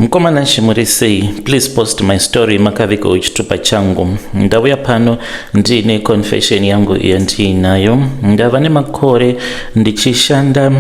Mukoma Nashe muri sei? Please post my story makavigawo chitupa changu. Ndauya pano ndiine confession yangu yandiinayo. Ndava nemakore ndichishanda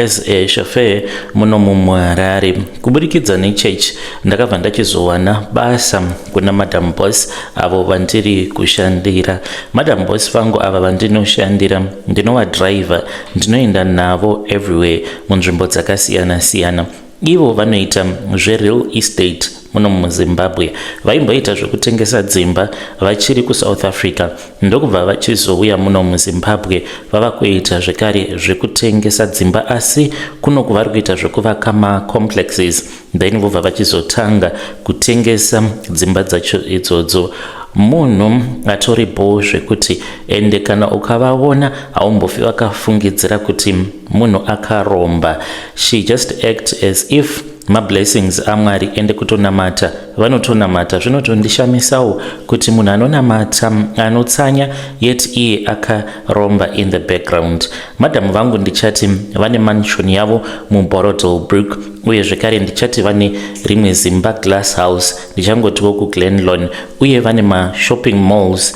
as a chauffeur muno muHarare. Kuburikidza nechurch ndakabva ndachizowana basa kuna Madam Boss avo vandiri kushandira. Madam Boss vangu ava vandinoshandira ndinova driver, ndinoenda navo everywhere munzvimbo dzakasiyana siyana. Ivo vanoita zvereal estate muno muZimbabwe. Vaimboita zvekutengesa dzimba vachiri kuSouth Africa, ndokubva vachizouya muno muZimbabwe vava kuita zvekare zvekutengesa dzimba, asi kunoku vari kuita zvekuvaka macomplexes, then vobva vachizotanga kutengesa dzimba dzacho idzodzo. Munhu atori bhoo zvekuti, ende kana ukavaona haumbofi vakafungidzira kuti munhu akaromba. She just act as if mablessings aMwari, ende kutonamata vanotonamata. Zvinotondishamisawo kuti munhu anonamata, anotsanya, yet iye akaromba in the background. Madhamu vangu ndichati vane mansion yavo muBorrowdale Brooke, uye zvekare ndichati vane rimwe zimba glass house, ndichangotiwo kuGlen Lorne, uye vane mashopping malls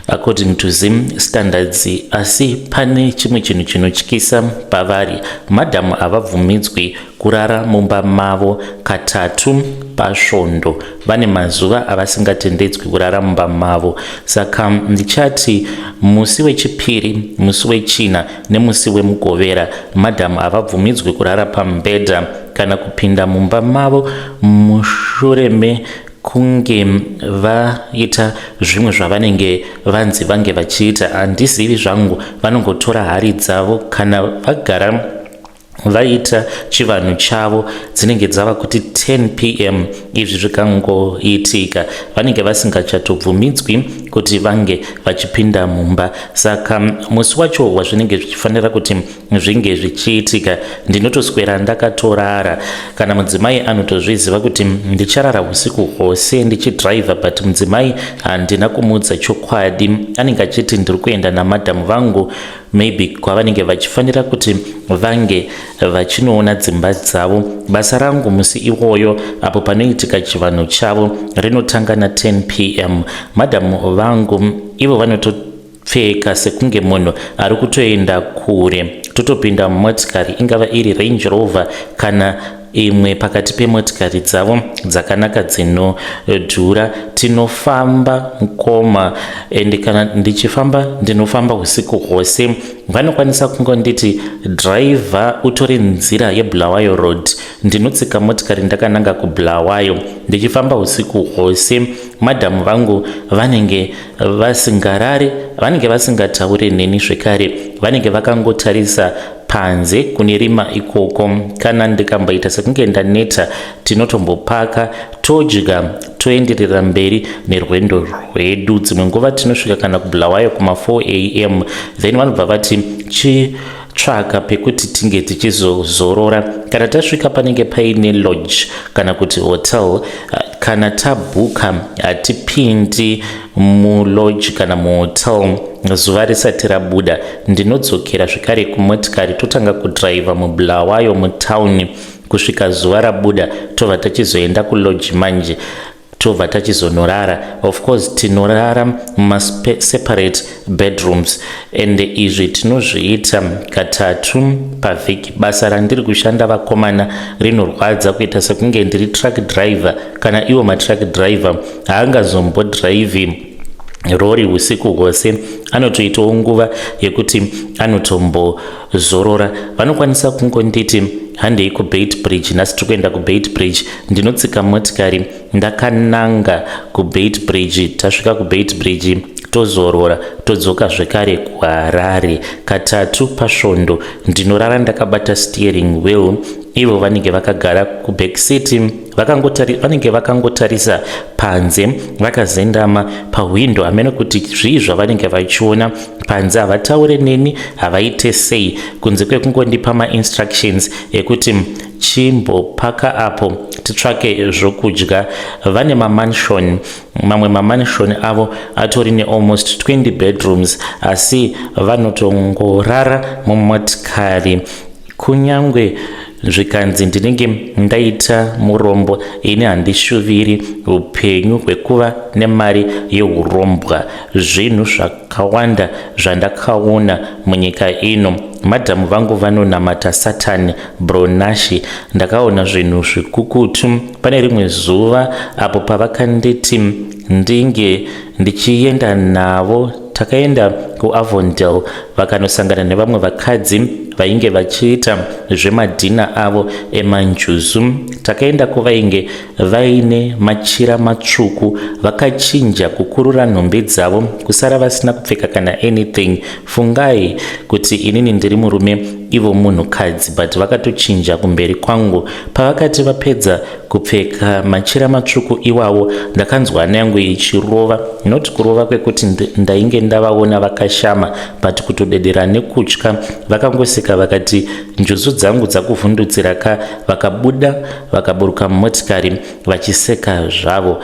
according to Zim standards. Asi pane chimwe chinhu chinotyisa pavari. Madhamu havabvumidzwi kurara mumba mavo katatu pasvondo. Vane mazuva avasingatendedzwi kurara mumba mavo. Saka ndichati musi weChipiri, musi weChina nemusi weMugovera, madhamu havabvumidzwi kurara pamubhedha kana kupinda mumba mavo mushure mekunge vaita zvimwe zvavanenge vanzi vange vachiita. Handizivi zvangu, vanongotora hari dzavo kana vagara vaita chivanhu chavo, dzinenge dzava kuti 10 p.m. Izvi zvikangoitika, vanenge vasingachatobvumidzwi kuti vange vachipinda mumba. Saka musi wacho wazvinenge zvichifanira kuti zvinge zvichiitika, ndinotoswera ndakatorara. Kana mudzimai anotozviziva kuti ndicharara usiku hwose ndichidhiraivha, but mudzimai handina kumuudza chokwadi. Anenge achiti ndiri kuenda namadhamu vangu maybe kwavanenge vachifanira kuti vange vachinoona dzimba dzavo. Basa rangu musi iwoyo apo panoitika chivanhu chavo rinotanga na10 p.m. Madhamu vangu ivo vanotopfeka sekunge munhu ari kutoenda kure. Totopinda mumotikari, ingava iri Range Rover kana imwe pakati pemotikari dzavo dzakanaka dzinodhura. Tinofamba mukoma, ende kana ndichifamba ndinofamba usiku hwose. Vanokwanisa kungonditi, "Dhiraivha, utore nzira yeBulawayo Road." Ndinotsika motikari ndakananga kuBulawayo ndichifamba usiku hwose. Madhamu vangu vanenge vasingarare, vanenge vasingataure neni zvekare, vanenge vakangotarisa panze kune rima ikoko. Kana ndikamboita sekunge ndaneta, tinotombopaka, todya, toenderera mberi nerwendo rwedu. Dzimwe nguva tinosvika kana kuBulawayo kuma4 a.m., then vanobva vati chitsvaka pekuti tinge tichizozorora. Kana tasvika panenge paine lodge kana kuti hotel, kana tabhuka, hatipindi mulodge kana muhotel zuva risati rabuda. Ndinodzokera zvekare kumotikari, totanga kudhiraivha muBulawayo mutauni kusvika zuva rabuda, tobva tachizoenda kulodge manje, tobva tachizonorara. Of course tinorara mumaseparate bedrooms, and izvi tinozviita katatu pavhiki. Basa randiri kushanda, vakomana, rinorwadza kuita sekunge ndiri truck driver. Kana iwo matruck driver haangazombodhiraivhi rori usiku hwose, anotoitawo nguva yekuti anotombozorora. Vanokwanisa kungonditi, "Handei kuBeitbridge nhasi, tiri kuenda kuBeitbridge." Ndinotsika motikari ndakananga kuBeitbridge. Tasvika kuBeitbridge, tozorora, todzoka zvekare kuHarare. Katatu pasvondo ndinorara ndakabata steering wheel. Ivo vanenge vakagara kubackseat, vanenge vakangotarisa panze, vakazendama pahwindo, hamene kuti zvii zvavanenge vachiona panze. Havataure neni, havaite sei, kunze kwekungondipa mainstructions ekuti chimbopaka apo titsvake zvokudya. Vane mamansion, mamwe mamansion avo atori nealmost 20 bedrooms, asi vanotongorara mumotikari. Kunyange Zvikanzi ndinenge ndaita murombo ini handishuviri upenyu hwekuva nemari yeurombwa. Zvinhu zvakawanda zvandakaona munyika ino. Madhamu vangu vanonamata Satani bro Nashy. Ndakaona zvinhu zvikukutu pane rimwe zuva apo pavakanditi ndinge ndichienda navo. Takaenda kuAvondale vakanosangana nevamwe vakadzi vainge vachiita zvemadhina avo emanjuzu. Takaenda kuvainge vaine machira matsvuku vakachinja kukurura nhumbi dzavo kusara vasina kupfeka kana anything. Fungai kuti inini ndiri murume ivo munhukadzi but vakatochinja kumberi kwangu. Pavakati vapedza kupfeka machira matsvuku iwawo ndakanzwa hana yangu ichirova, not kurova kwekuti ndainge ndavaona vakashama but kutodedera nekutya. Vakangoseka vakati njuzu dzangu dzakuvhundutsira ka, vakabuda vakaburuka mumotikari vachiseka zvavo.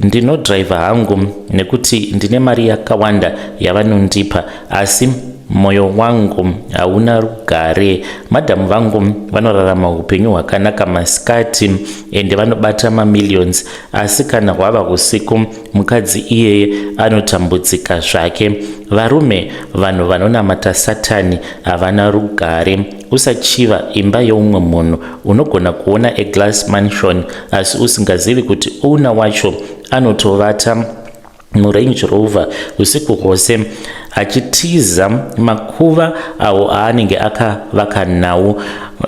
Ndinodriver hangu nekuti ndine mari yakawanda yavanondipa asi moyo wangu hauna rugare. Madhamu vangu vanorarama upenyu hwakanaka masikati ende vanobata mamillions, asi kana hwava usiku mukadzi iyeye anotambudzika zvake. Varume, vanhu vanonamata Satani havana rugare. Usachiva imba yeumwe munhu. Unogona kuona a glass mansion asi usingazivi kuti owner wacho anotovata muRange Rover usiku hwose achitiza makuva awo aanenge akavaka nawo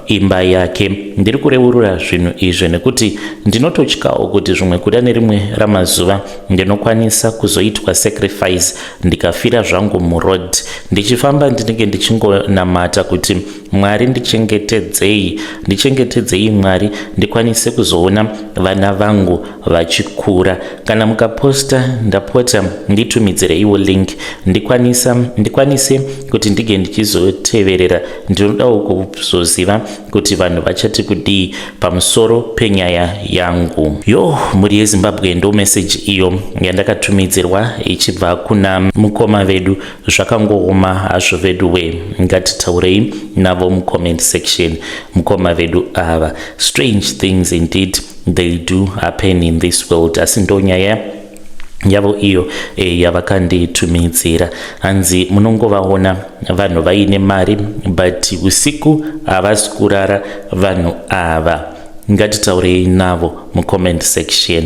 imba yake. Ndiri kureurura zvinhu izvi nekuti ndinototyawo kuti zvimwe kuda nerimwe ramazuva ndinokwanisa kuzoitwa sacrifice ndikafira zvangu muroad. Ndichifamba ndinenge ndichingonamata kuti Mwari ndichengetedzei, ndichengetedzei Mwari, ndikwanise kuzoona vana vangu vachikura. Kana mukaposta ndapota nditumidzireiwo link ndikwanise kuti ndige ndichizoteverera. Ndinodawo kuzoziva kuti vanhu vachati kudii pamusoro penyaya yangu. Yo, mhuri yeZimbabwe, ndo message iyo yandakatumidzirwa ichibva kuna mukoma vedu. Zvakangooma hazvo vedu we, ngatitaurei navo mucomment section mukoma vedu ava. Strange things indeed they do happen in this world, asi ndo nyaya yavo iyo yavakanditumidzira. Hanzi munongovaona vanhu vaine mari but usiku havasi kurara vanhu ava. Ngatitaurei navo mucomment section.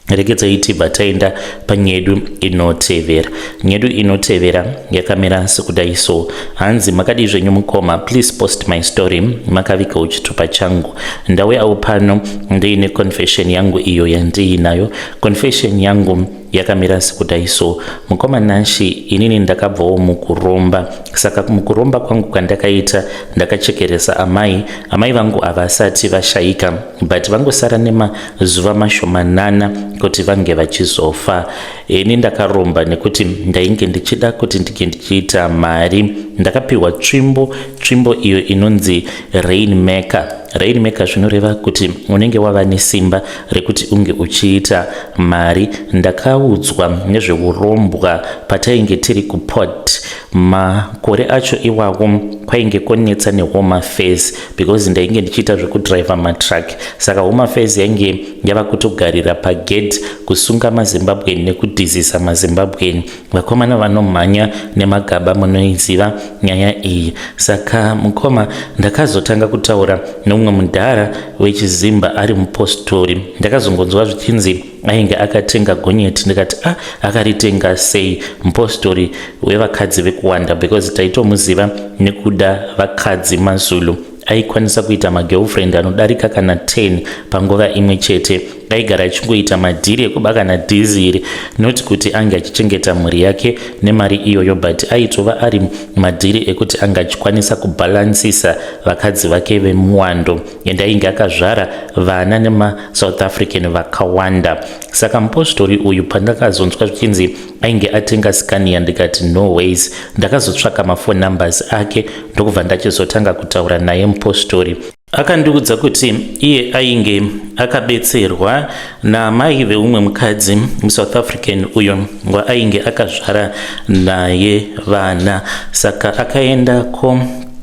Regedzai tibva taenda panyedu inotevera. Nyedu inotevera yakamira sekudai so. Hanzi makadii zvenyu mukoma, please post my story, makavikawo chitupa changu. Ndauyawo pano ndiine confession yangu iyo yandiinayo. Confession yangu yakamira sekudai so. Mukoma Nashi, inini ndakabvawo mukuromba. Saka mukuromba kwangu kwandakaita ndakachekeresa amai. Amai vangu havasati vashaika but vangosara nemazuva mashomanana kuti vange vachizofa. Ini ndakaromba nekuti ndainge ndichida kuti ndinge ndichiita mari. Ndakapiwa tsvimbo, tsvimbo iyo inonzi Rainmaker. Rainmaker zvinoreva kuti unenge wava nesimba rekuti unge uchiita mari. Ndakaudzwa nezveurombwa patainge tiri kuport. Makore acho iwawo kwainge konetsa nehome affairs because ndainge ndichiita zvekudriver matruck, saka home affairs yainge yava kutogarira pagate kusunga maZimbabwean nekudhizisa maZimbabwean. Vakomana vanomhanya nemagaba, munoiziva nyaya iyi. Saka mukoma, ndakazotanga kutaura neumwe mudhara wechiZimba ari mupostori. Ndakazongonzwa zvichinzi ainge akatenga gonyeti. Ndikati a akaritenga sei mupostori wevakadzi vekuwanda, because taitomuziva nekuda vakadzi maZulu. Aikwanisa kuita magirlfriend anodarika kana 10 panguva imwe chete. Aigara achingoita madhiri ekuba kana dhiziri, not kuti ange achichengeta mhuri yake nemari iyoyo, but aitova ari madhiri ekuti ange achikwanisa kubhalansisa vakadzi vake vemuwando, and ainge akazvara vana nemaSouth African vakawanda. Saka mupostori uyu, pandakazonzwa zvichinzi ainge atenga Scania, ndikati no ways. Ndakazotsvaka mafone numbers ake ndokubva ndachizotanga kutaura naye mupostori. Akandiudza kuti iye ainge akabetserwa naamai veumwe mukadzi muSouth African uyo waainge akazvara naye vana. Saka akaendako.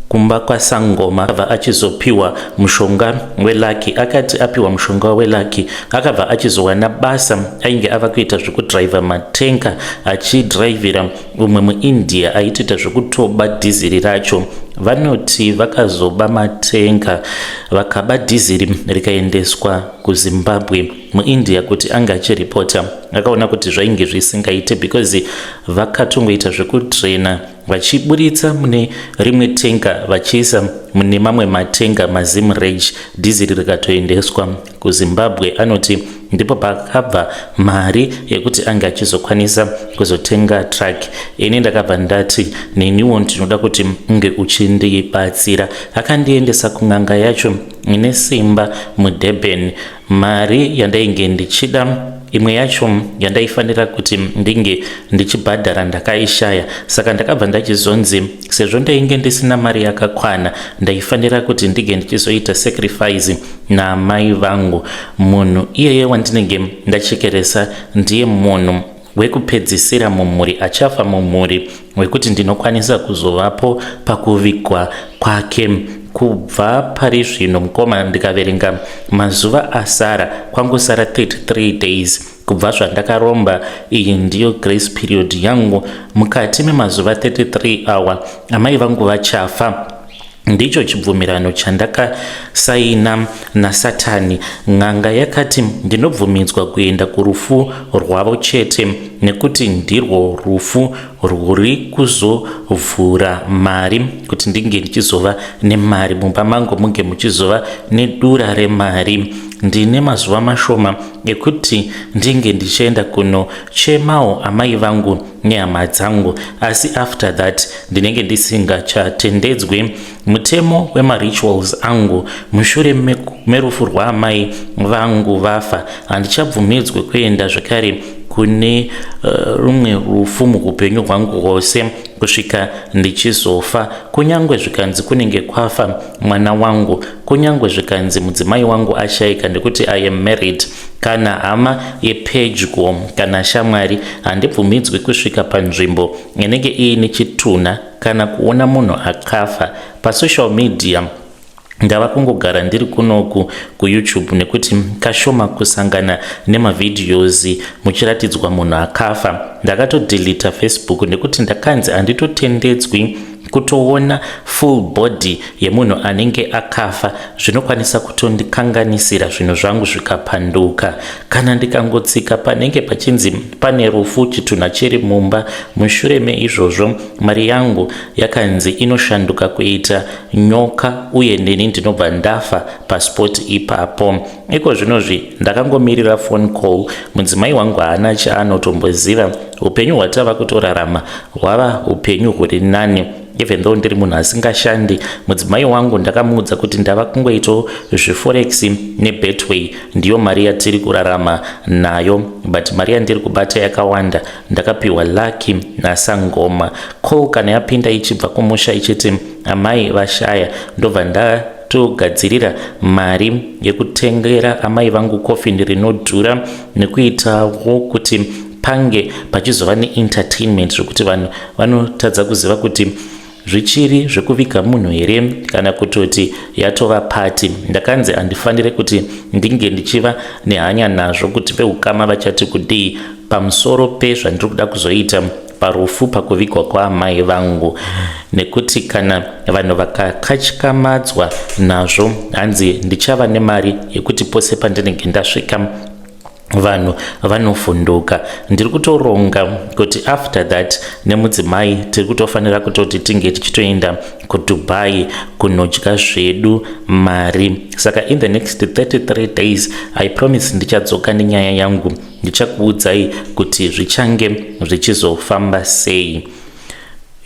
kumba kwasangoma, akabva achizopiwa mushonga welucky. Akati apiwa mushonga welucky, akabva achizowana basa. Ainge ava kuita zvekudhiraivha matenga, achidhiraivhira umwe muIndia aitoita zvekutoba dhiziri racho. Vanoti vakazoba matenga, vakaba dhiziri rikaendeswa kuZimbabwe. MuIndia kuti ange achiripota, akaona kuti zvainge zvisingaite because vakatongoita zvekudraina, vachiburitsa mune rimwe tenga vachiisa mune mamwe matenga maZimreg, dhiziri rikatoendeswa kuZimbabwe. Anoti ndipo pakabva mari yekuti ange achizokwanisa kuzotenga truck. Ini ndakabva ndati neniwo ndinoda kuti unge uchindibatsira. Akandiendesa kun'anga yacho ine simba muDurban. Mari yandainge ndichida, imwe yacho yandaifanira kuti ndinge ndichibhadhara, ndakaishaya. Saka ndakabva ndachizonzi sezvo ndainge ndisina mari yakakwana, ndaifanira kuti ndinge ndichizoita sacrifice naamai vangu. Munhu iyeye wandinenge ndachekeresa ndiye munhu wekupedzisira mumhuri achafa mumhuri wekuti ndinokwanisa kuzovapo pakuvigwa kwake. Kubva pari zvino, mukoma, ndikaverenga mazuva asara, kwangosara 33 days kubva zvandakaromba. Iyi ndiyo grace period yangu. Mukati memazuva 33 awa, amai vangu vachafa. Ndicho chibvumirano chandakasaina naSatani. N'anga yakati ndinobvumidzwa kuenda kurufu rwavo chete nekuti ndirwo rufu rwuri kuzovhura mari, kuti ndinge ndichizova nemari mumba mangu, munge muchizova nedura remari. Ndine mazuva mashoma ekuti ndinge ndichienda kunochemawo amai vangu nehama dzangu, asi after that ndinenge ndisingachatendedzwi. Mutemo wemarituals angu, mushure merufu rwaamai vangu vafa, handichabvumidzwi kuenda zvekare kune rumwe rufu muupenyu hwangu hwose kusvika ndichizofa. Kunyange zvikanzi kunenge kwafa mwana wangu, kunyange zvikanzi mudzimai wangu ashayika, ndekuti I am married, kana hama yepedyo kana shamwari, handibvumidzwi kusvika panzvimbo inenge iine chitunha kana kuona munhu akafa. Pasocial media ndava kungogara ndiri kunoku kuYouTube nekuti kashoma kusangana nemavideos muchiratidzwa munhu akafa. Ndakatodelita Facebook nekuti ndakanzi handitotendedzwi kutoona full body yemunhu anenge akafa. Zvinokwanisa kutondikanganisira zvinhu zvangu zvikapanduka kana ndikangotsika panenge pachinzi pane rufu, chitunha chiri mumba. Mushure meizvozvo, mari yangu yakanzi inoshanduka kuita nyoka uye neni ndinobva ndafa paspot ipapo. Iko zvinozvi ndakangomirira phone call. Mudzimai wangu haana chaanotomboziva. Upenyu hwatava kutorarama hwava upenyu huri nani, even though ndiri munhu asingashandi. Mudzimai wangu ndakamuudza kuti ndava kungoitawo zveforex neBetway, ndiyo mari yatiri kurarama nayo, but mari yandiri kubata yakawanda. Ndakapiwa lucky nasangoma. Call kana yapinda ichibva kumusha ichiti amai vashaya, ndobva ndatogadzirira mari yekutengera amai vangu coffin rinodhura nekuitawo kuti pange pachizova neentertainment, zvekuti vanhu vanotadza kuziva kuti zvichiri zvekuviga munhu here kana kutoti yatova party. Ndakanzi handifaniri kuti ndinge ndichiva nehanya nazvo, kuti veukama vachati kudii pamusoro pezvandiri kuda kuzoita parufu, pakuvigwa kwaamai vangu, nekuti kana vanhu vakakatyamadzwa nazvo, hanzi ndichava nemari yekuti pose pandinenge ndasvika vanhu vanovhunduka. Ndiri kutoronga kuti after that nemudzimai tiri kutofanira kutoti tinge tichitoenda kuDubai kunodya zvedu mari. Saka in the next 33 days, I promise, ndichadzoka nenyaya yangu, ndichakuudzai kuti zvichange zvichizofamba sei.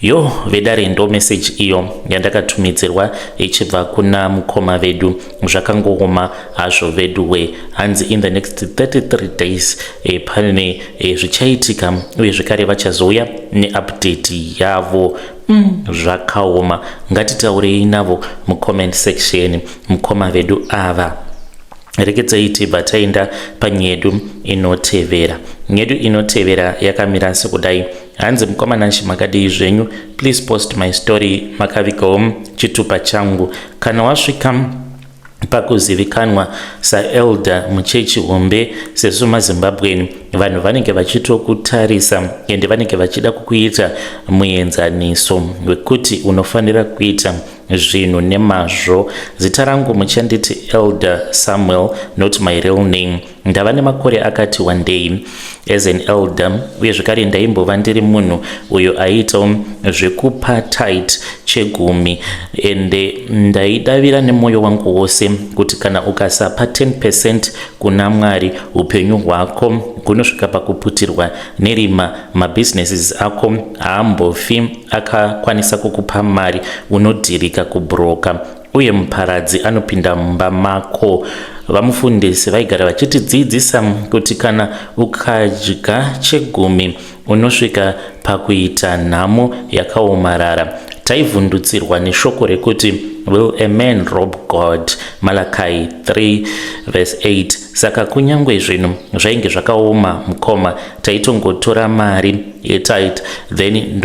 Yo vedare, ndo meseji iyo yandakatumidzirwa ichibva kuna mukoma vedu. Zvakangooma hazvo vedu we. Hanzi in the next 33 days pane zvichaitika uye zvekare vachazouya neupdate yavo. Zvakaoma. Ngatitaurei navo mucomment section, mukoma vedu ava. Rekedzai tibva taenda panyedu inotevera. Nyedu inotevera yakamira sekudai. Hanzi mukoma Nashe makadii zvenyu? Please post my story makavigawo chitupa changu. Kana wasvika pakuzivikanwa saelder muchechi hombe sesu maZimbabwean, vanhu vanenge vachitokutarisa ende vanenge vachida kukuita muenzaniso wekuti unofanira kuita zvinhu nemazvo. Zita rangu muchanditi Elder Samuel, not my real name. Ndava nemakore akati wandei as an elder, uye zvekare ndaimbova ndiri munhu uyo aiitawo zvekupa tithe, chegumi, ende ndaidavira nemwoyo wangu wose kuti kana ukasapa 10% kuna Mwari, upenyu hwako hunosvika pakuputirwa nerima, mabusinesses ako haambofi akakwanisa kukupa mari, unodhirika kubroka uye muparadzi anopinda mumba mako. Vamufundisi vaigara vachitidzidzisa kuti kana ukadya chegumi unosvika pakuita nhamo yakaomarara. Taivhundutsirwa neshoko rekuti "Will a man rob God?" Malachi 3 verse 8. Saka kunyange zvinhu zvainge zvakaoma, mukoma, taitongotora mari yetithe, then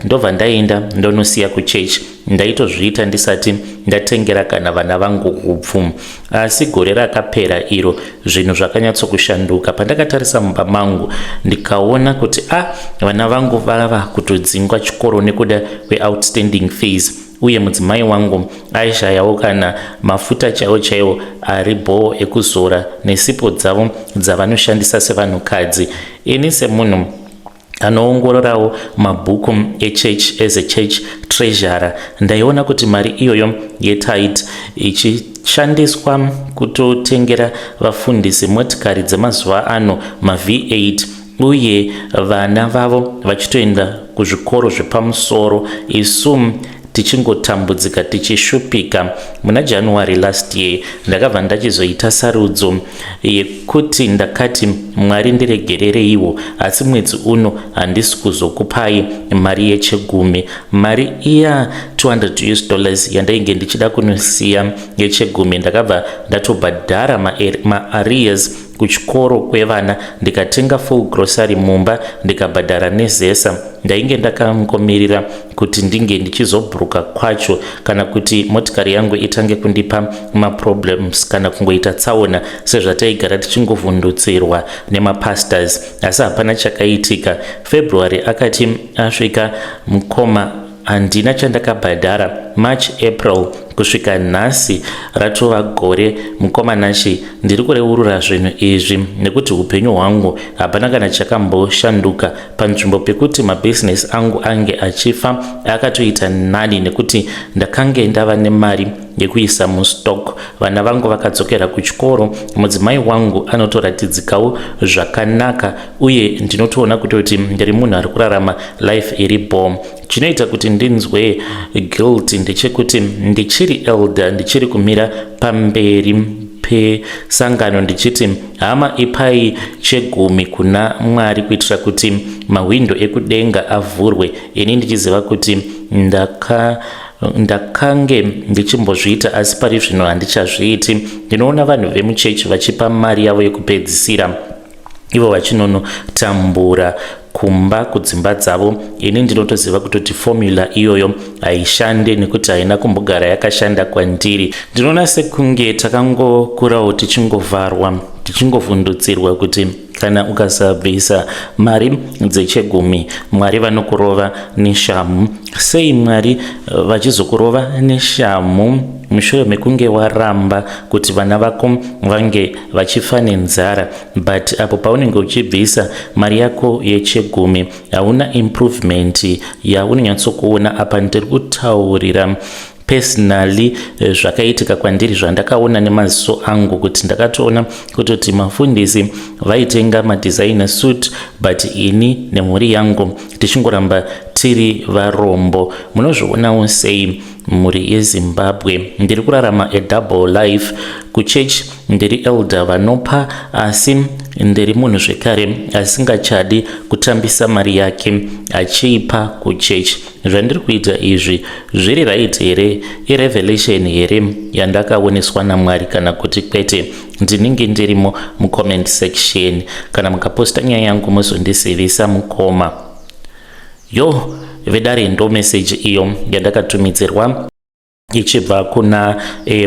ndobva ndaenda ndonosiya kuchechi. Ndaitozviita ndisati ndatengera kana vana vangu upfu. Asi gore rakapera iro zvinhu zvakanyatsokushanduka. Pandakatarisa mumba mangu ndikaona kuti a ah, vana vangu vava kutodzingwa chikoro nekuda kweoutstanding fees, uye mudzimai wangu aishayawo kana mafuta chaiwo chaiwo ari bhoo ekuzora nesipo dzavo dzavanoshandisa sevanhukadzi. Ini semunhu anoongororawo mabhuku echurch, as a church treasurer, ndaiona kuti mari iyoyo yetithe ichishandiswa kutotengera vafundisi motikari dzemazuva ano, maV8, uye vana vavo vachitoenda kuzvikoro zvepamusoro, isu tichingotambudzika, tichishupika. Muna January last year ndakabva ndachizoita sarudzo yekuti ndakati, "Mwari, ndiregerereiwo, asi mwedzi uno handisi kuzokupai mari yechegumi." Mari iya, $200 yandainge ndichida kunosiya yechegumi, ndakabva ndatobhadhara maarrears kuchikoro kwevana, ndikatenga full grocery mumba, ndikabhadhara neZESA. Ndainge ndakangomirira kuti ndinge ndichizobhuruka kwacho, kana kuti motikari yangu itange kundipa maproblems, kana kungoita tsaona sezvataigara tichingovhundutsirwa nemapastors. Asi hapana chakaitika. February akati asvika, mukoma, handina chandakabhadhara. March, April, kusvika nhasi ratova gore. Mukoma Nashi, ndiri kureurura zvinhu izvi nekuti upenyu hwangu hapana kana chakamboshanduka. Panzvimbo pekuti mabhizinesi angu ange achifa, akatoita nani nekuti ndakange ndava nemari yekuisa mustock. Vana vangu vakadzokera kuchikoro, mudzimai wangu anotoratidzikawo zvakanaka, uye ndinotoona kutoti ndiri munhu ari kurarama life iri bom. Chinoita kuti ndinzwe guilt ndechekuti ndichiri elder, ndichiri kumira pamberi pesangano ndichiti, "Hama, ipai chegumi kuna Mwari kuitira kuti mahwindo ekudenga avhurwe," ini ndichiziva kuti ndakange ndichimbozviita, asi pari zvino handichazviiti. Ndinoona vanhu vemuchechi vachipa mari yavo yekupedzisira, ivo vachinonotambura kumba kudzimba dzavo. Ini ndinotoziva kutoti formula iyoyo haishande nekuti haina kumbogara yakashanda kwandiri. Ndinoona sekunge takangokurawo tichingovharwa, tichingovhundutsirwa kuti kana ukasabvisa mari dzechegumi, Mwari vanokurova neshamu. Sei Mwari vachizokurova neshamu mushure mekunge waramba kuti vana vako vange vachifa nenzara? But apo paunenge uchibvisa mari yako yechegumi, hauna improvement yaunonyatsokuona. Apa ndiri kutaurira personally zvakaitika kwandiri, zvandakaona nemaziso angu, kuti ndakatoona kutoti mafundisi vaitenga madesigner suit, but ini nemhuri yangu tichingoramba tiri varombo. Munozvionawo sei, mhuri yeZimbabwe? Ndiri kurarama a double life. Kuchurch ndiri elder vanopa, asi ndiri munhu zvekare asingachadi kutambisa mari yake achiipa kuchechi. Zvandiri kuita izvi zviri right here? Irevelation here yandakaoneswa naMwari, kana kuti kwete? Ndinenge ndirimo mucomment section. Kana mukaposta nyaya yangu, muzondizivisa, mukoma. Yo vedare, ndo meseji iyo yandakatumidzirwa ichibva kuna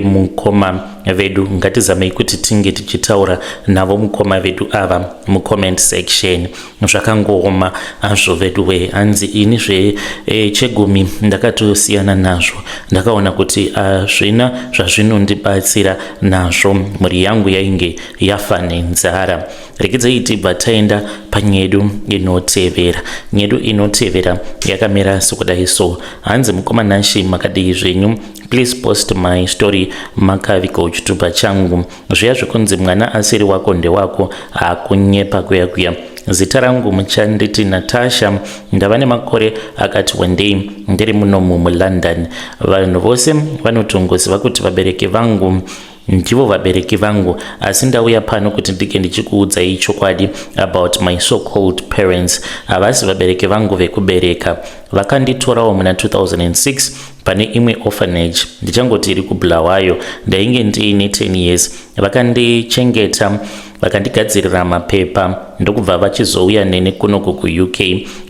mukoma vedu. Ngatizamei kuti tinge tichitaura navo mukoma vedu ava mucomment section. Zvakangooma hazvo vedu we. Hanzi ini zvechegumi ndakatosiyana nazvo, ndakaona kuti hazvina zvazvinondibatsira nazvo, mhuri yangu yainge yafa nenzara. Regedzai tibva taenda panyedu inotevera. Nyedu inotevera yakamira sekudai so. Hanzi, "Mukoma Nashi, makadii zvenyu? Please post my story, makaviga chitupa changu." Zviya zvekunzi mwana asiri wako ndewako, hakunyepa kuya kuya. Zita rangu muchanditi Natasha. Ndava nemakore akati wandei ndiri munomu muLondon. Vanhu vose vanotongoziva kuti vabereki vangu ndivo vabereki vangu, asi ndauya pano kuti ndinge ndichikuudzai chokwadi about my so called parents. Havasi vabereki vangu vekubereka. Vakanditorawo muna 2006 pane imwe orphanage, ndichangoti iri kuBulawayo. Ndainge ndiine 10 years. Vakandichengeta, vakandigadzirira mapepa, ndokubva vachizouya neni kunoku kuUK.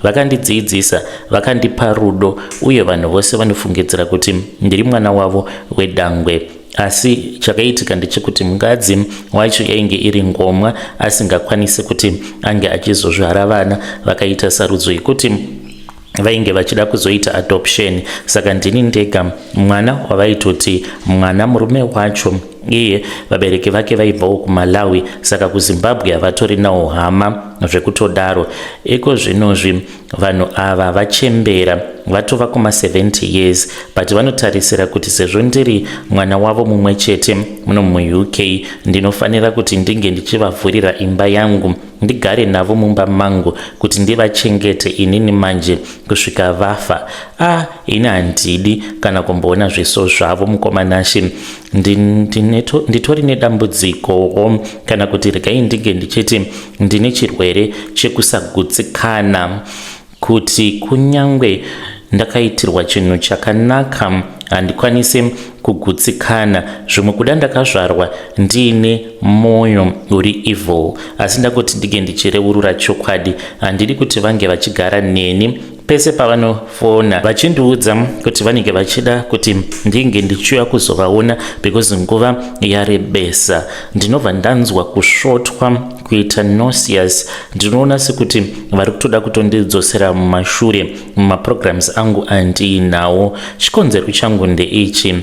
Vakandidzidzisa, vakandipa rudo, uye vanhu vose vanofungidzira kuti ndiri mwana wavo wedangwe. Asi chakaitika ndechekuti mukadzi wacho yainge iri ngomwa, asingakwanisi kuti ange achizozvara vana. Vakaita sarudzo yekuti vainge vachida kuzoita adoption, saka ndini ndega mwana wavaitoti mwana. Murume wacho iye vabereki vake vaibvawo kuMalawi, saka kuZimbabwe havatorinawo hama zvekutodaro. Iko zvinozvi vanhu ava vachembera, vatova kuma70 years, but vanotarisira kuti sezvo ndiri mwana wavo mumwe chete muno muUK, ndinofanira kuti ndinge ndichivavhurira imba yangu, ndigare navo mumba mangu kuti ndivachengete inini manje kusvika vafa. A, ini handidi kana kumboona zviso zvavo. Mukoma Nashi, nditori nedambudzikowo, kana kuti regai ndinge ndichiti ndine chirwere chekusagutsikana, kuti kunyangwe ndakaitirwa chinhu chakanaka handikwanisi kugutsikana. Zvimwe kuda ndakazvarwa ndiine mwoyo uri evil, asi ndangoti ndinge ndichireurura chokwadi. Handidi kuti vange vachigara neni. Pese pavanofona vachindiudza kuti vanenge vachida kuti ndinge ndichiuya kuzovaona because nguva yarebesa, ndinobva ndanzwa kusvotwa, kuita nauseous. Ndinoona sekuti vari kutoda kutondidzosera mumashure mumaprograms angu andiinawo. Chikonzero changu ndeichi: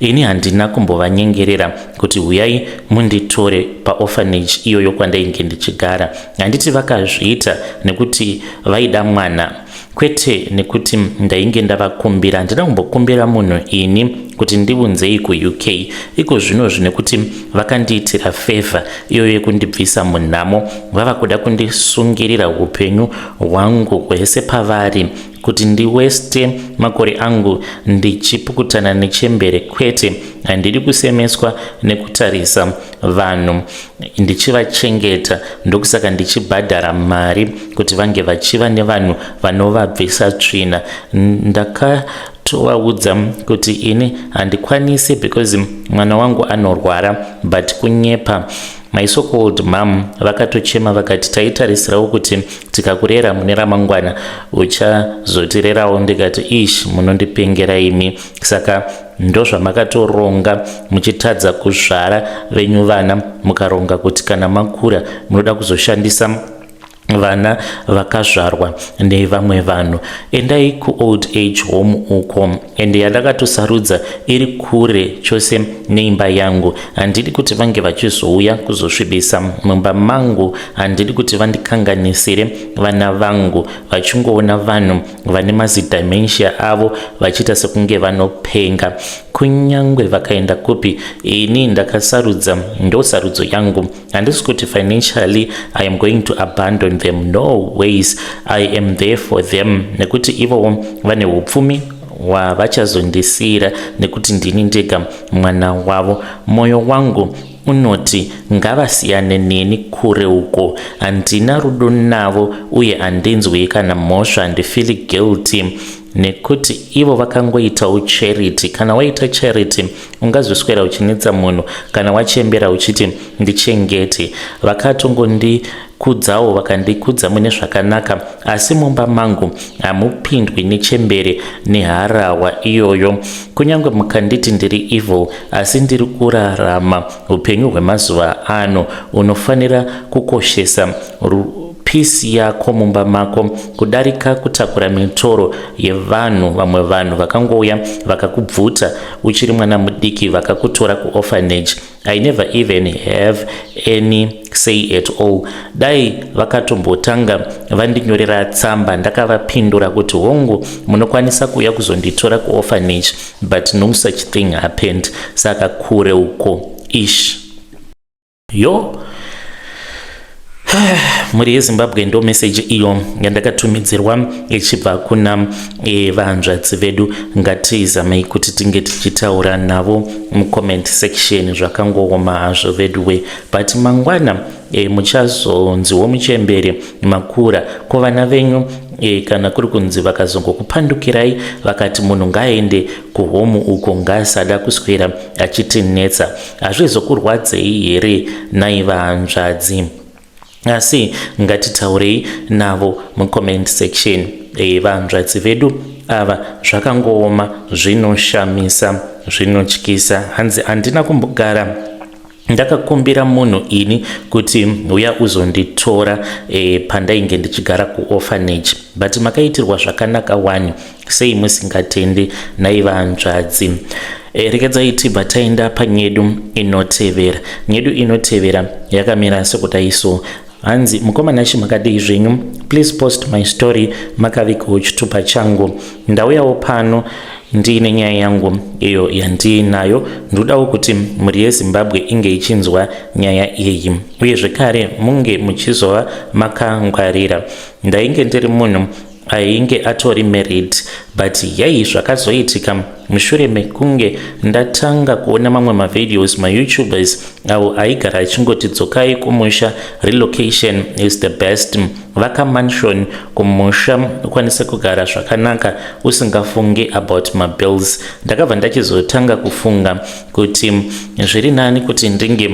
ini handina kumbovanyengerera kuti huyai munditore paorphanage iyoyo kwandainge ndichigara. Handiti vakazviita nekuti vaida mwana, kwete nekuti ndainge ndavakumbira. Handina kumbokumbira munhu ini kuti ndiunzei kuUK. Iko zvinozvi nekuti vakandiitira favour iyoyo yekundibvisa munhamo, vava kuda kundisungirira upenyu hwangu hwese pavari, kuti ndiwaste makore angu ndichipukutana nechembere. Kwete, handidi kusemeswa nekutarisa vanhu ndichivachengeta. Ndokusaka ndichibhadhara mari kuti vange vachiva nevanhu vanovabvisa tsvina. Ndakatovaudza kuti ini handikwanisi because mwana wangu anorwara, but kunyepa. My so called mum vakatochema vakati, "Taitarisirawo kuti tikakurera mune ramangwana uchazotirerawo." Ndikati, "Ish, munondipengera imi. Saka ndozvamakatoronga muchitadza kuzvara venyu vana, mukaronga kuti kana makura munoda kuzoshandisa vana vakazvarwa nevamwe vanhu. Endai kuold age home uko." Ende yandakatosarudza iri kure chose neimba yangu. Handidi kuti vange vachizouya kuzosvibisa mumba mangu. Handidi kuti vandikanganisire vana vangu vachingoona vanhu vane mazidementia avo vachiita sekunge vanopenga. Kunyange vakaenda kupi, ini ndakasarudza, ndo sarudzo yangu. Handisi kuti financially I am going to abandon them, no ways. I am there for them nekuti ivowo vane upfumi hwavachazondisiyira nekuti ndini ndega mwana wavo. Mwoyo wangu unoti ngavasiyane neni kure uko. Handina rudo navo uye handinzwi kana mhosva, handifeel guilty. Nekuti ivo vakangoitawo charity. Kana waita charity ungazoswera uchinetsa munhu kana wachembera uchiti ndichengete. Vakatongondikudzawo vakandikudza mune zvakanaka, asi mumba mangu hamupindwi nechembere neharahwa iyoyo. Kunyange mukanditi ndiri evil, asi ndiri kurarama upenyu hwemazuva ano. Unofanira kukoshesa peace yako mumba mako kudarika kutakura mitoro yevanhu. Vamwe vanhu vakangouya vakakubvuta uchiri mwana mudiki, vakakutora kuorphanage. I never even have any say at all. Dai vakatombotanga vandinyorera tsamba ndakavapindura kuti hongu, munokwanisa kuuya kuzonditora kuorphanage, but no such thing happened. Saka kure uko ish yo. Mhuri yeZimbabwe, ndo meseji iyo yandakatumidzirwa ichibva kuna vanzvadzi vedu. Ngatizamei kuti tinge tichitaura navo mucomment section. Zvakangooma hazvo veduwe, but mangwana muchazonziwo muchembere makura. Ko vana venyu kana kuri kunzi vakazongokupandukirai vakati munhu ngaaende kuhome uko, ngaasada kuswera achitinetsa, hazvizokurwadzei here nai vanzvadzi? Asi ngatitaurei navo mucomment section. Vanzvadzi vedu ava, zvakangooma, zvinoshamisa, zvinotyisa. Hanzi handina kumbogara ndakakumbira munhu ini kuti uya uzonditora pandainge ndichigara kuorphanage, but makaitirwa zvakanaka wani, sei musingatendi nai vanzvadzi? Regedzai tibva taenda panyedu inotevera. Nyedu inotevera yakamira sekudai so. Hanzi, "Mukoma Nashe, makadii zvenyu? Please post my story, makavigawo chitupa changu. Ndauyawo pano ndiine nyaya yangu iyo yandiinayo. Ndodawo kuti mhuri yeZimbabwe inge ichinzwa nyaya iyi, uye zvekare munge muchizova makangwarira. Ndainge ndiri munhu ainge atori married, but yai zvakazoitika mushure mekunge ndatanga kuona mamwe mavideos, mayoutubers avo aigara achingoti dzokai kumusha, relocation is the best, vaka mansion kumusha ukwanise kugara zvakanaka usingafungi about mabills. Ndakabva ndachizotanga kufunga kuti zviri nani kuti ndinge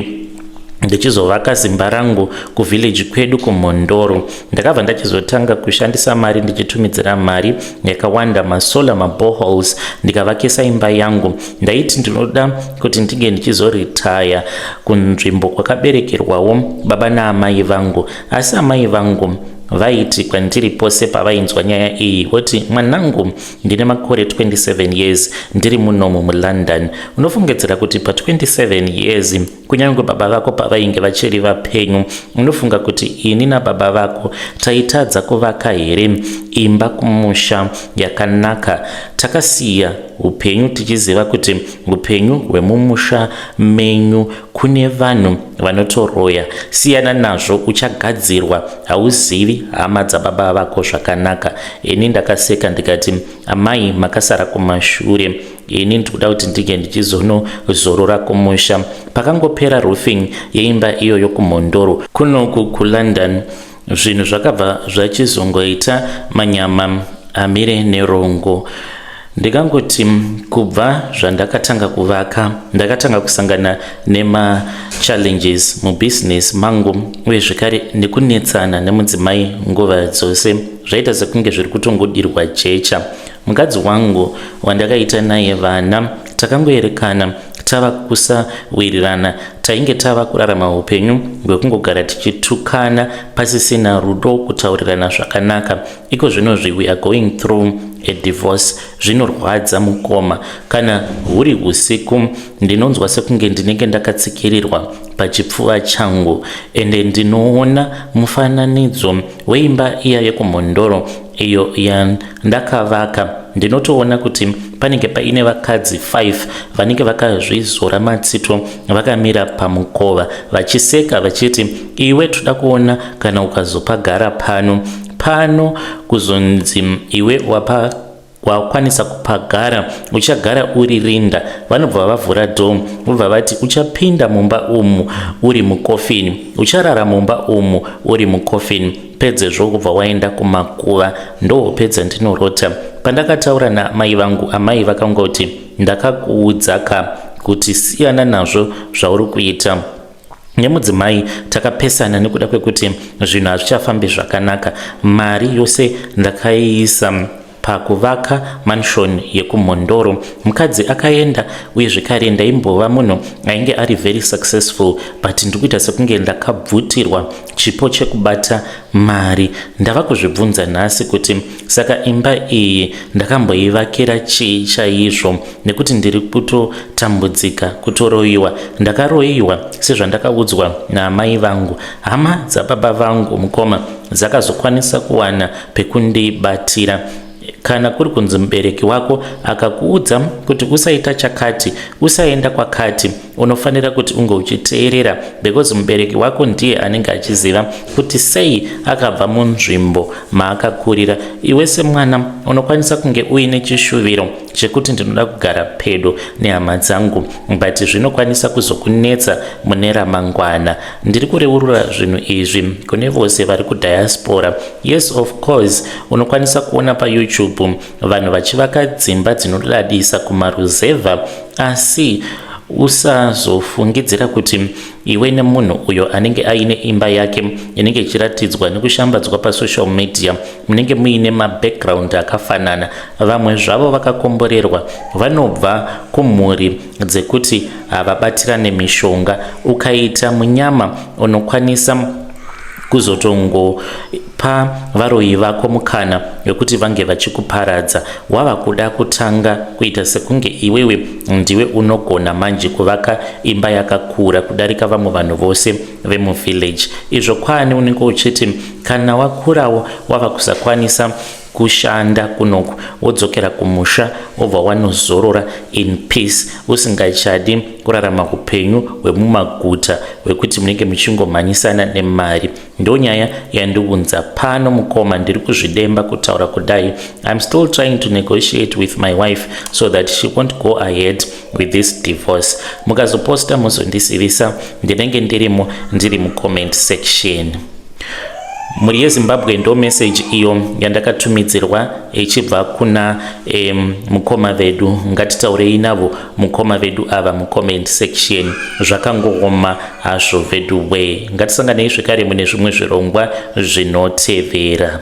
ndichizovaka zimba rangu kuvillage kwedu kuMhondoro. Ndakabva ndachizotanga kushandisa mari, ndichitumidzira mari yakawanda, masolar, maboreholes, ndikavakisa imba yangu. Ndaiti ndinoda kuti ndinge ndichizoretire kunzvimbo kwakaberekerwawo baba naamai vangu. Asi amai vangu vaiti kwandiri pose pavainzwa nyaya iyi voti, 'Mwanangu, ndine makore 27 years ndiri munomu muLondon. Unofungidzira kuti pa27 years, kunyange baba vako pavainge vachiri vapenyu, unofunga kuti ini nababa vako taitadza kuvaka here imba kumusha yakanaka? Takasiya upenyu tichiziva kuti upenyu hwemumusha menyu kune vanhu vanotoroya. Siyana nazvo, uchagadzirwa. Hauzivi hama dzababa vako zvakanaka.' Ini ndakaseka ndikati, 'Amai, makasara kumashure. Ini ndikuda kuti ndinge ndichizonozorora kumusha.' Pakangopera roofing yeimba iyoyo kuMhondoro, kunoku kuLondon zvinhu zvakabva zvachizongoita manyama amire nerongo. Ndikangoti kubva zvandakatanga kuvaka, ndakatanga kusangana nemachallenges mubhizinesi mangu, uye zvekare nekunetsana nemudzimai nguva dzose. Zvaita sekunge zviri kutongodirwa jecha. Mukadzi wangu wandakaita naye vana, takangoerekana tava kusawirirana. Tainge tava kurarama upenyu hwekungogara tichitukana, pasisina rudo, kutaurirana zvakanaka. Iko zvinozvi we are going through a divorce. Zvinorwadza mukoma. Kana huri usiku ndinonzwa sekunge ndinenge ndakatsikirirwa pachipfuva changu, ende ndinoona mufananidzo weimba iya yekuMhondoro iyo yandakavaka. Ndinotoona kuti panenge paine vakadzi 5 vanenge vakazvizora matsito vakamira pamukova vachiseka vachiti, 'Iwe, toda kuona kana ukazopagara pano pano. Kuzonzi iwe wapa wakwanisa kupagara, uchagara uri rinda.' Vanobva vavhura door, vobva vati, 'Uchapinda mumba umu uri mukofini, ucharara mumba umu uri mukofini, pedzezvo kubva waenda kumakuva.' Ndohopedza ndinorota. Pandakataura naamai vangu, amai vakangoti, "Ndakakuudza ka kuti siyana nazvo zvauri kuita." Nemudzimai takapesana nekuda kwekuti zvinhu hazvichafambi zvakanaka. Mari yose ndakaiisa pakuvaka mansion yekuMhondoro. Mukadzi akaenda, uye zvekare ndaimbova munhu ainge ari very successful, but ndikuita sekunge ndakabvutirwa chipo chekubata mari. Ndava kuzvibvunza nhasi kuti saka imba iyi ndakamboivakira chii chaizvo, nekuti ndiri kutotambudzika, kutoroyiwa. Ndakaroyiwa sezvandakaudzwa naamai vangu. Hama dzababa vangu, mukoma, dzakazokwanisa kuwana pekundibatira. Kana kuri kunzi mubereki wako akakuudza kuti usaita chakati, usaenda kwakati, unofanira kuti unge uchiteerera, because mubereki wako ndiye anenge achiziva kuti sei akabva munzvimbo maakakurira. Iwe semwana unokwanisa kunge uine chishuviro chekuti ndinoda kugara pedo nehama dzangu, but zvinokwanisa kuzokunetsa mune ramangwana. Ndiri kureurura zvinhu izvi kune vose vari kudiaspora. Yes, of course, unokwanisa kuona paYouTube vanhu vachivaka dzimba dzinodadisa kumaruzevha, asi usazofungidzira kuti iwe nemunhu uyo anenge aine imba yake inenge ichiratidzwa nekushambadzwa pasocial media munenge muine mabackground akafanana. Vamwe zvavo vakakomborerwa, vanobva kumhuri dzekuti havabatirane mishonga. Ukaita munyama, unokwanisa kuzotongopa varoyi vako mukana wekuti vange vachikuparadza. Wava kuda kutanga kuita sekunge iwewe ndiwe unogona manje kuvaka imba yakakura kudarika vamwe vanhu vose vemuvillage. Izvo kwaani unenge uchiti kana wakurawo, wava kusakwanisa kushanda kunoku, wodzokera kumusha, wobva wanozorora in peace, usingachadi kurarama upenyu hwemumaguta hwekuti munenge muchingomhanyisana nemari. Ndo nyaya yandiunza pano, mukoma. Ndiri kuzvidemba kutaura kudai. I'm still trying to negotiate with my wife so that she won't go ahead with this divorce. Mukazoposta, muzondizivisa. Ndinenge ndirimo, ndiri mucomment section. Mhuri yeZimbabwe, ndo message iyo yandakatumidzirwa ichibva kuna mukoma vedu. Ngatitaurei navo mukoma vedu ava mucomment section. Zvakangooma hazvo vedu we. Ngatisanganei zvekare mune zvimwe zvirongwa zvinotevera.